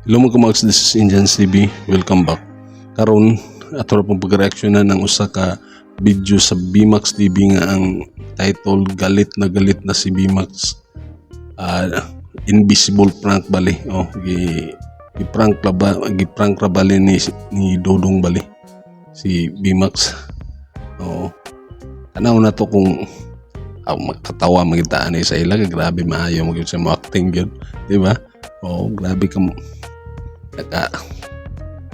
Hello mga kamags, this is Indians TV. Welcome back. Karon ato ra pong pag-reaksyonan ang usa ka video sa BMAX TV nga ang title "Galit na Galit na si BMAX". Invisible prank bali. Oh, gi gi-prank ra ba, gi-prank ra bali ni Dodong bali si BMAX. Oo. Tanaw na to kung magkatawa magitaan ni sa ila, grabe maayo magyud sa mo acting gyud, di ba? Oo, grabe ka mo naka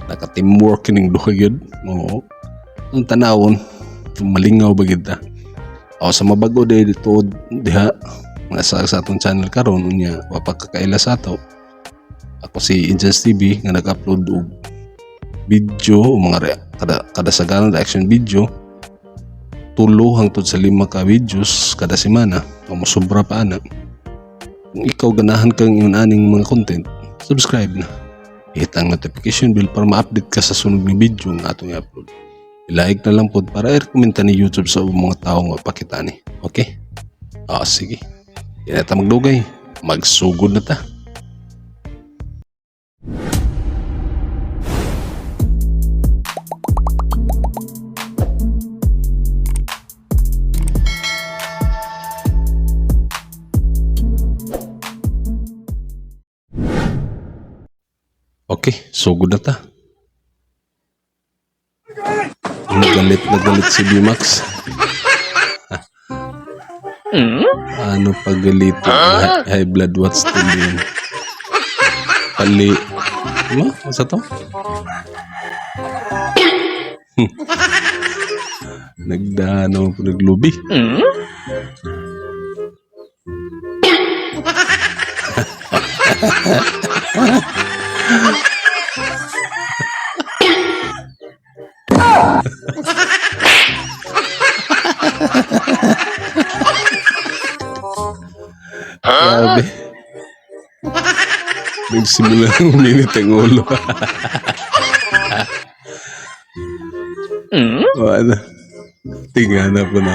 naka teamwork kining duha gyud. Oo. Ang tanawon, malingaw ba gyud ta. O sa mabago day dito diha mga sa atong channel karon, unya wa pa kakaila sa ato. Ako si Indians TV nga nag-upload og video o mga kada sagaran reaction video, tulo hangtod sa lima ka videos kada semana o mosobra pa ana. Kung ikaw ganahan kang ingon aning mga content, subscribe na. Hit ang notification bell para ma-update ka sa sunod nga video nga atong i-upload. I-like na lang pod para i-recommend ni YouTube sa ubang mga tao nga pakita ni. Okay? Ah, sige. Di na ta magdugay. Magsugod na ta. Okay, sugod na ta. Nagalit na galit si BMAX. Ano pagalito? High blood, what's the name? Pali. Ano? Ano to? Nagdano po naglubi. Grabe. Nagsimula ng uminit ang ulo. O ano? Tingnan na po na.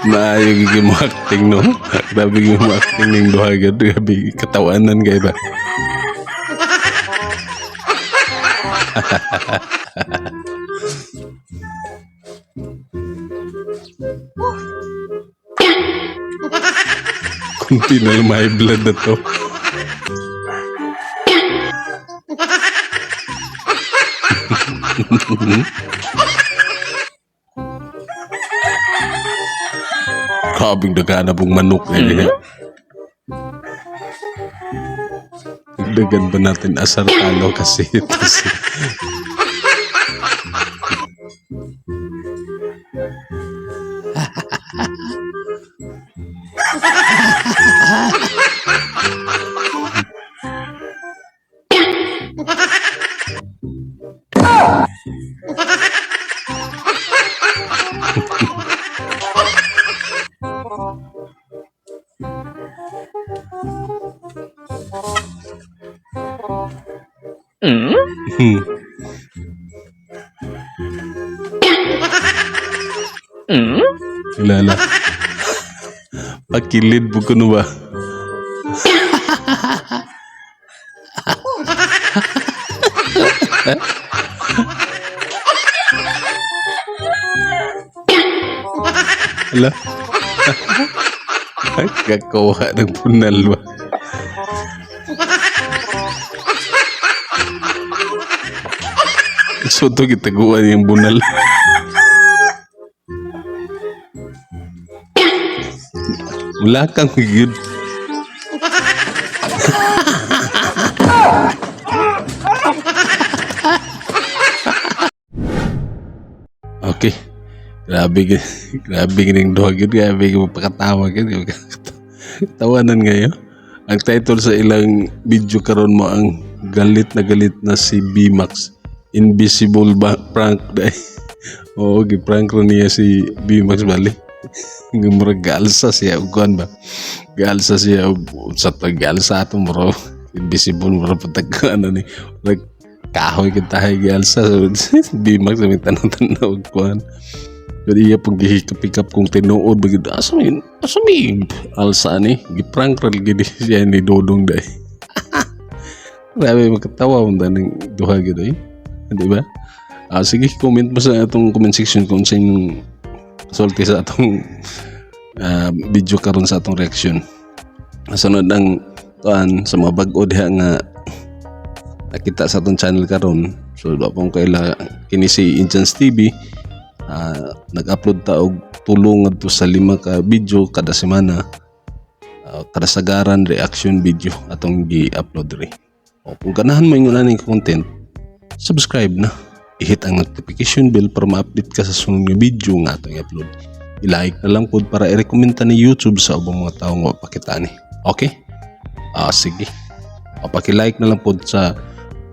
Maayo gigi mo acting, no? Grabe gigi mo acting ning duha gud. Grabe katawanan kay ba? Kunti na lang may blood na to. Grabing daga na pong manok na mm. Dagdagan ba natin asar talo kasi ito si Kilala. Pakilid po ko no ba? Ala. Kakuha ng punal ba? So ito gitaguan yung bunal. Wala kang good. Okay. Grabe, grabe gining duha gid, grabe gyud mapakatawa gid. Tawanan ngayon. Ang title sa ilang video karon mo ang "Galit na Galit na si BMAX". Invisible ba prank dai. Oo, gi-prank ro niya si BMAX bali. Nga murag gaalsa siya og kuan ba. Gaalsa siya og sa tag gaalsa ato bro. Invisible mura patag ano ni. Like kahoy kita hay gialsa, so Bimax sa tanaw-tanaw og kuan. Pero iya pong gihikap-hikap kung tinuod ba gid, asa may alsa ni. Giprank ra gid siya ni Dodong day. Grabe makatawa mo taning duha gid eh. Di ba? Ah, sige, comment mo sa atong comment section kung sa inyong sulti sa atong video karon, sa atong reaction. Sunod ang kuan sa mga bag-o diha nga nakita sa atong channel karon. So wa pong kaila, kini si Indians TV. Nag-upload ta og tulo ngadto sa lima ka video kada semana. Kada sagaran, reaction video atong gi-upload diri. O kung ganahan mo ingon aning content, subscribe na. I-hit ang notification bell para ma-update ka sa sunod nga video nga atong i-upload. I-like na lang pod para i-recommend ta ni YouTube sa ubang mga tao nga pakita ni. Okay? Ah, sige. O paki-like na lang pod sa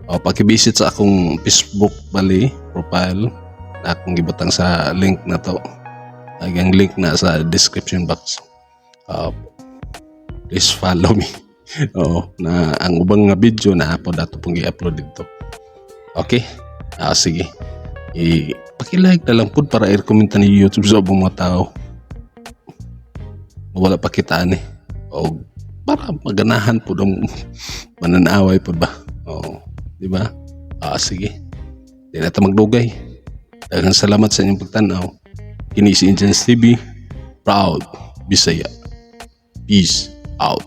o paki-visit sa akong Facebook bali profile na akong gibutang sa link na to. Ang link na sa description box. Please follow me. Oo, na ang ubang nga video na po dato pong i-upload dito. Okay? Ah, sige. I paki-like na lang pod para i-recommend ta ni YouTube sa ubang mga tao. Wala pa kita ani. O para maganahan po ang mananaway po ba? Oo. Di ba? Ah, sige. Di na ta magdugay. Daghang salamat sa inyong pagtanaw. Kini si Indians TV. Proud Bisaya. Peace out.